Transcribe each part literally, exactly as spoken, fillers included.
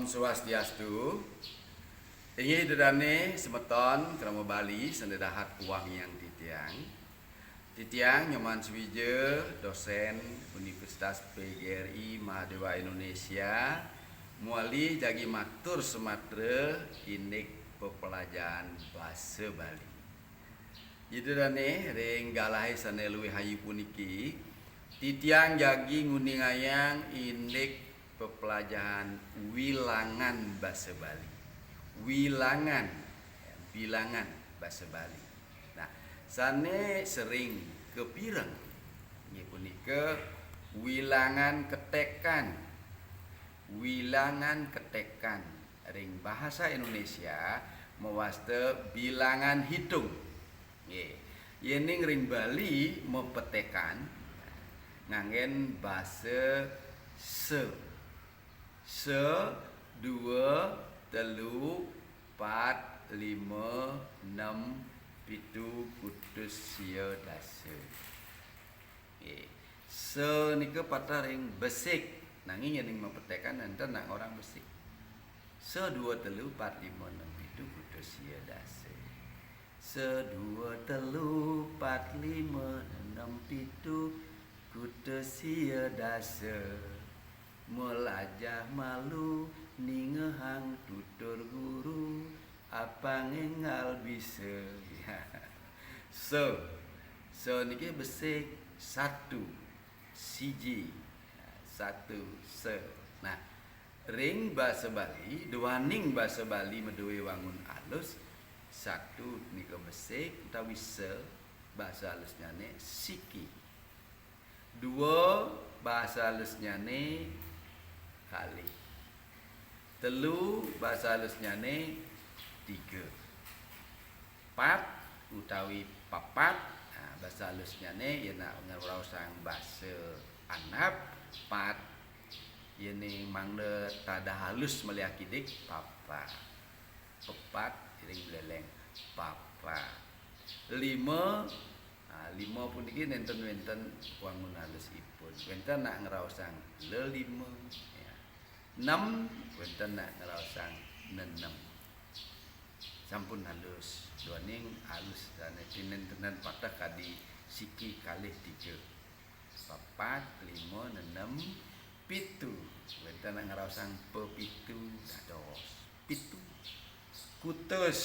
Swastiastu. Inggih Ida dané semeton krama Bali sané dahat wangiang titiang. Titiang Nyoman Suwija, dosén Universitas P G R I Mahadéwa Indonesia, mawali jagi matur samatra indik pepelajahan basa Bali. Ida dané ring galahé sané luih ayu puniki, titiang jagi nguningayang indik pepelajahan wilangan basa Bali. Wilangan, ya, bilangan basa Bali. Nah, sané sering kapireng, inggih punika wilangan ketekan. Wilangan ketekan ring bahasa Indonesia mawasta bilangan hitung. Nggih. Yéning ring Bali mapetekan nganggén basa sa. Sa, dua, telu, pat, lima, nem, pitu, kutus, sia, dasa. Nggih. Sa nika pateh ring besik, nanging yéning mapetekan nénten nak ngorang besik. Sa, dua, telu, pat, lima, nem, pitu, kutus, sia, dasa. Sa, dua, telu, pat, lima, nem, pitu, kutus, sia, dasa. Malajah malu ningehang tutur guru, apang énggal bisa. Ya. Sa, sa niki besik, satu, siji. Ya, satu, sa. Nah, ring basa Bali, duaning basa Bali madué wangun alus, satu nika besik utawi sa, basa alusnyané siki. Dua, basa alusnyané kalih. Telu, basa alusnyané tiga. Pat utawi papat, nah, basa alusnyané yén nak ngraosang basa andap, pat. Yén mangda tadah alus malih akidik, papat. Pepat, iring mleleng, papat. Lima, ah, lima puniki nénten wénten wangun alusipun. Wénten nak ngraosang lelima, ya. Enam, wénten nak ngraosang nenem. Sampun alus, duaning alus sané tinéntenan pateh kadi siki kalih tiga. Papat, lima, nenem, pitu. Wénten nak ngraosang pepitu, dados pitu. Kutus.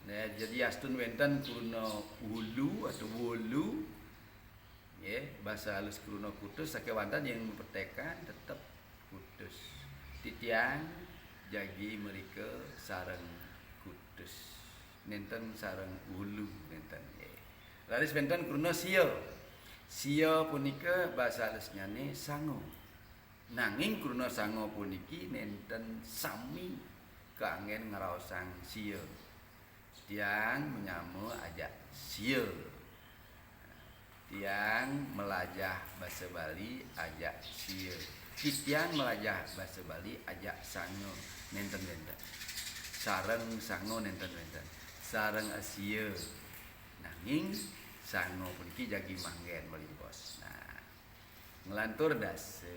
Nah, jadi astun wénten kruna wulu atau wolu. Nggih, basa alus kruna kutus sakéwanten yén mapetekan tetep kutus. Titiang jagi mrika sareng kutus. Nénten sareng wulu nénten, nggih. Raris wénten kruna sia. Sia punika basa alusnyané sanga. Nanging kruna sanga puniki nénten sami kaanggén ngraosang sia. Tiang manyama ajak sia. Tiang malajah basa Bali ajak sia. Titiang malajah basa Bali ajak sanga, nénten wénten. Sareng sanga nénten wénten. Sareng sia. Nanging sanga puniki jagi manggén malih bos. Nah, nglantur dasa.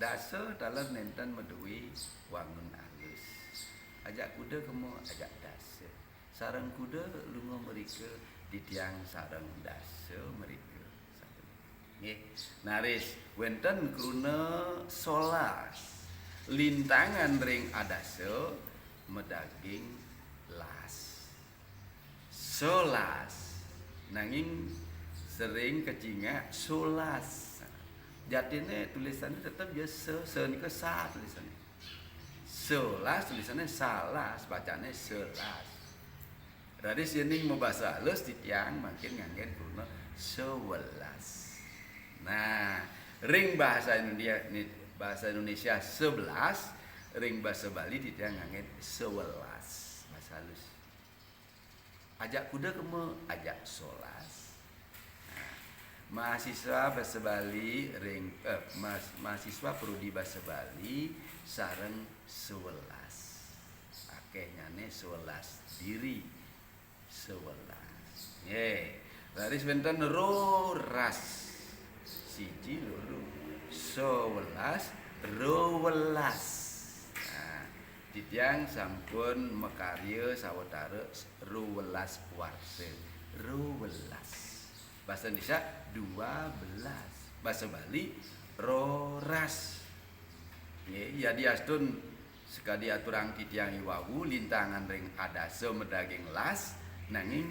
Dasa taler nénten madué wangun alus. Ajak kuda kema ajak dasa. Sareng kuda lunga mrika, titiang sareng dasa mrika. Sapunika. Nggih. Raris wénten kruna solas. Lintangan ring adasa madaging las. Solas. Nanging sering kacingak solas. Jatiné tulisané tetep ya sa, sa nika sa tulisané. Solas tulisané salas, bacané selas. Raris yéning mabasa alus titiang mangkin nganggén kruna sewelas. Nah, ring bahasa Indonesia, bahasa Indonesia sebelas, ring basa Bali titiang nganggén sewelas. Basa alus. Ajak kuda kema, ajak solas. Nah, mahasiswa basa Bali ring, eh, mas-, mahasiswa prodi basa Bali sareng sewelas. Akéhnyané sewelas diri. Sewelas. Nggih. Raris wénten roras. Siji, loro, sewelas, rowelas. Nah, Titiang sampun makarya sawetara rong welas warsa. Rong welas. Basa Indonesia dua belas. Basa Bali roras. Nggih, yadiastun sakadi aturang titiang iwau lintangan ring adasa madaging las, nanging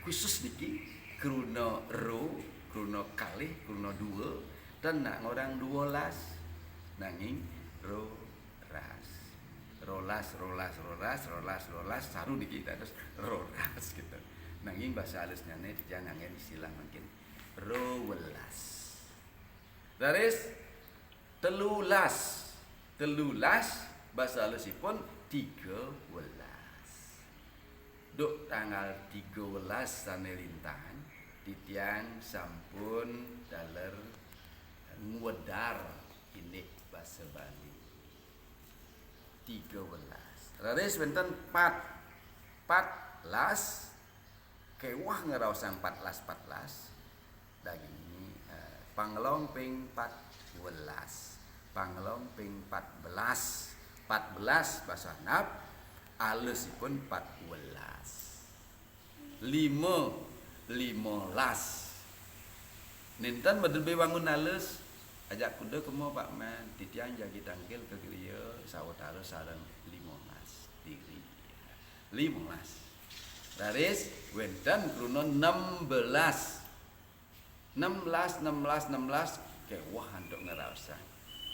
khusus niki kruna rong, kruna kalih, kruna dua, ten nak ngorang dua las, nanging roras. Rolas, rolas, rolas, rolas, rolas, saru niki dados roras gitu. Nanging basa halusnyane titiang nganggen istilah mangkin rong welas. Raris telulas. Telulas basa halusipun tiga welas. Duk tanggal tiga welas sane lintang, titiang sampun taler ngwedar indik basa Bali. Tiga welas. Raris wenten pat, patlas, kewah ngraosang patlas, patlas. Daging ini, eh, panglong ping pat welas. Panglong ping pat belas. Pat belas basa handap, alusipun pat welas. Lima, limolas. Nenten madebbe wangun alus, ajak kuda kema Pak Man, titiang jagi tangkil ka griya sawetara sareng limolas diri. Limolas. Raris wenten kruna nembelas. Nemlas, nemlas, nemlas, kewah antuk ngraosang.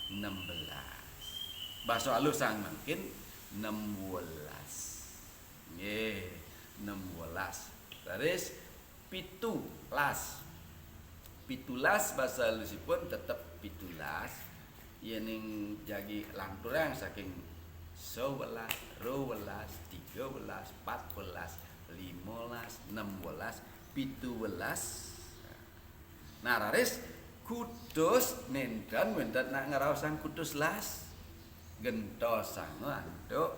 Nembelas. Basa alusang mangkin nemwelas. Nggih, nemwelas. Raris pitulas. Pitulas basa alusipun tetep pitulas. Yening jagi lanturang saking sewelas, rowelas, tiga welas, pat welas, limolas, nemwelas, pituwelas. Nah, raris kutus nenten wenten nak ngraosang kutus las. Gentosanga antuk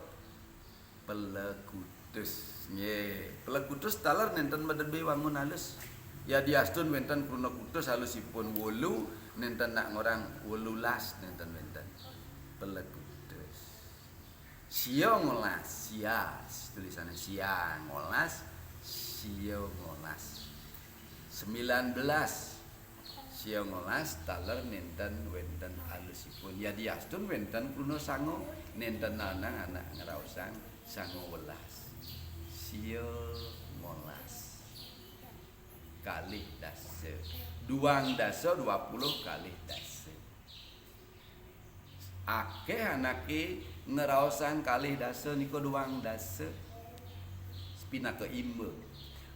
pelekutus. Nggih, pelekutus taler nenten madebbe wangun alus. Yadiastun wenten kruna kutus alusipun wolu, nenten nak ngorang wolulas, nenten wenten. Pelekutus. Sia ngolas, sia, tulisane sia ngolas, sia ngolas. Sembilan belas. Sia ngolas taler nenten wenten alusipun. Yadiastun wenten kruna sanga, nenten nanang anak ngraosang sanga welas. Sia ngolas. Kalih dasa. Duang dasa, dua puluh, kalih dasa. Akeh anake ngraosang kalih dasa nika duang dasa. Pinaka imba.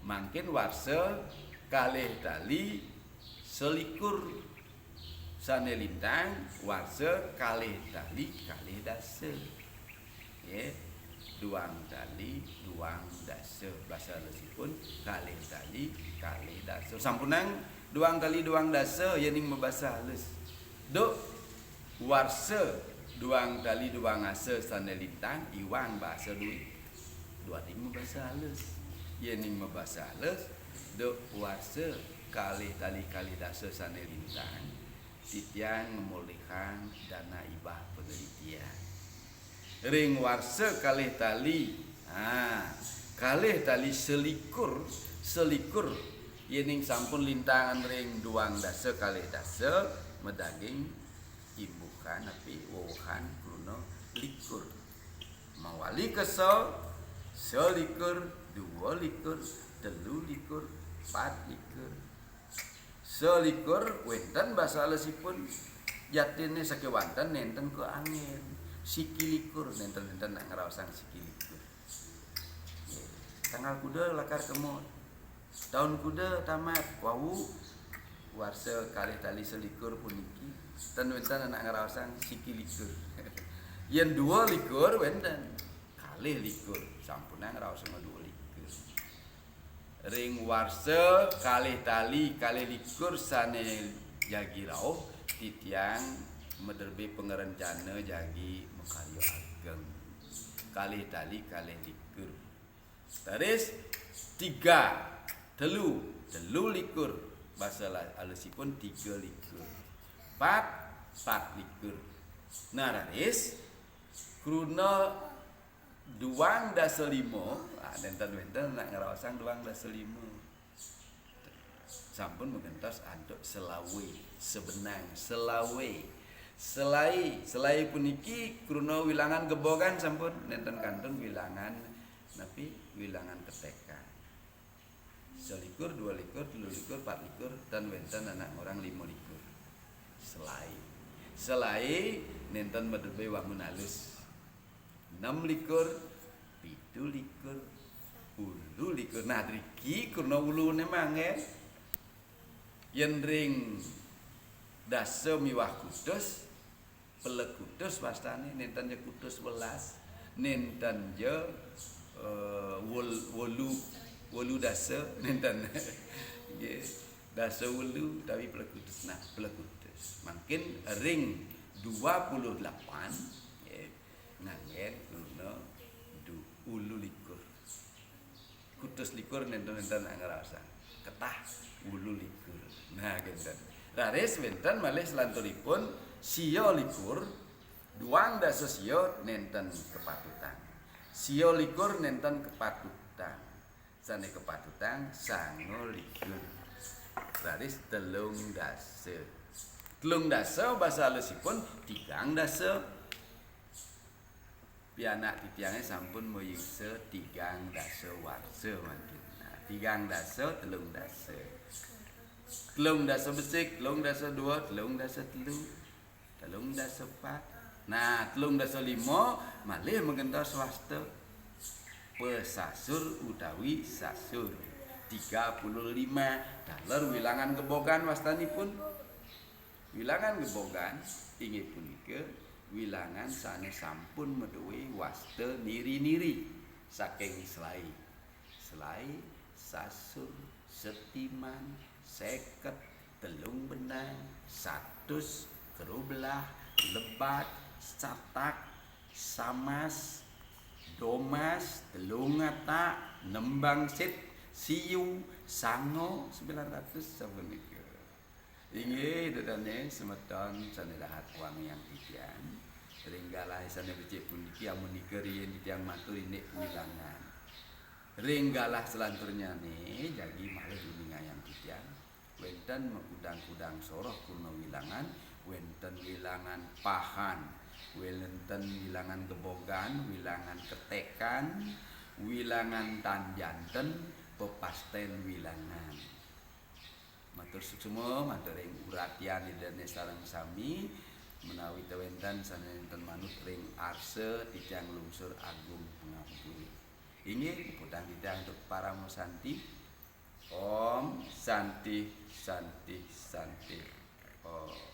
Mangkin warsa kalih tali selikur sane lintang, warsa kalih tali kalih dasa. Nggih, duang tali duang dasa. Basa alusipun kalih tali kalih dasa. Sampunang duang tali duang dasa yening mabasa alus. Duk warsa duang tali duang dasa sane lintang iwang basa duit. Duaning mabasa alus. Yening mabasa alus, duk warsa kalih tali kalih dasa sane lintang, titiang ngemolihang dana hibah penelitian. Ring warsa kalih tali, ha, kalih tali selikur, selikur, yening sampun lintangan ring duang dasa kalih dasa, madaging imbuhan api wewehan kruna likur. Mawali kesa, selikur, dua likur, telu likur, pat likur. Selikur wenten basa alusipun, jatine sakewanten nenten ka angin. Siki likur, nenten-nenten nak ngraosang siki likur. Nggih. Tanggal kuda lakar kema? Taun kuda tamat? Wau warsa kalih tali selikur puniki. Ten wenten anak ngraosang siki likur. Yen dua likur wenten. Kalih likur. Sampunang ngraosang dua likur. Ring warsa kalih tali kalih likur sane jagi rauh, titiang madrebbe pangrencana jagi makarya ageng. Kalih tali kalih likur. Raris tiga, telu, telu likur. Basa la-, alusipun tiga likur. Pat, pat likur. Nah, raris kruna Duang dasa lima, ah, nénten wénten nak ngraosang duang dasa lima. Sampun magentos antuk selawe, sebenang, selawe. Selai, selai puniki kruna wilangan gebogan sampun, nénten kantun wilangan napi? Wilangan ketekan. Selikur, dua likur, telu likur, pat likur, tan wénten anak ngorang lima likur. Selai. Selai nénten madebé wangun alus. Enam likur, pitu likur, ulu likur. Nah, driki kruna uluné manggen. Yén ring dasa miwah kutus, pelekutus wastané, nénten ja kutus welas, nénten ja, eh, wol-, wolu, wolu dasa, nénten. Nggih, dasa wolu utawi pelekutus. Nah, pelekutus. Mangkin ring dua puluh delapan, nggih, nganggén kruna du-, ulu likur. Kutus likur nénten-nénten ngraosang. Ketah ulu likur. Nah, kénten. Raris wénten malih selanturipun sia likur, duang dasa sia nénten kepatutang. Sia likur nénten kepatutang. Sané kepatutang sanga likur. Raris telung dasa. Telung dasa basa alusipun tigang dasa. Pianak titiangé sampun mayusa tigang dasa warsa mangkin. Nah, tigang dasa, telung dasa. Telung dasa besik, telung dasa dua, telung dasa telu, telung dasa pat. Nah, telung dasa lima malih magentos wasta. Pesasur utawi sasur. Tiga puluh lima. Taler wilangan gebogan wastanipun. Wilangan gebogan inggih punika wilangan sané sampun madué wasta niri-niri saking selai. Selai, sasur, setiman, seket, telung benang, satus, kerubelah, lebat, satak, samas, domas, telung atak, nembangsit, siu, sanga, sembilan ratus sapunika. Inggih, ida dané semeton sané dahat wangiang titiang. Ring galah sané becik puniki amunika riin titiang matur indik wilangan. Ring galah selanturnyané jagi malih uningayang titiang. Wénten makudang-kudang soroh kruna wilangan, wénten wilangan pahan, wénten wilangan gebogan, wilangan ketekan, wilangan tan janten, pepastén wilangan. Matur suksma, matur ring uratian Ida dané sareng sami, menawi ta wénten sané nénten manut ring arsa titiang lungsur agung pangampuri. Inggih, puputang titiang antuk parama santi. Om Santi, Santi, Santi. Om.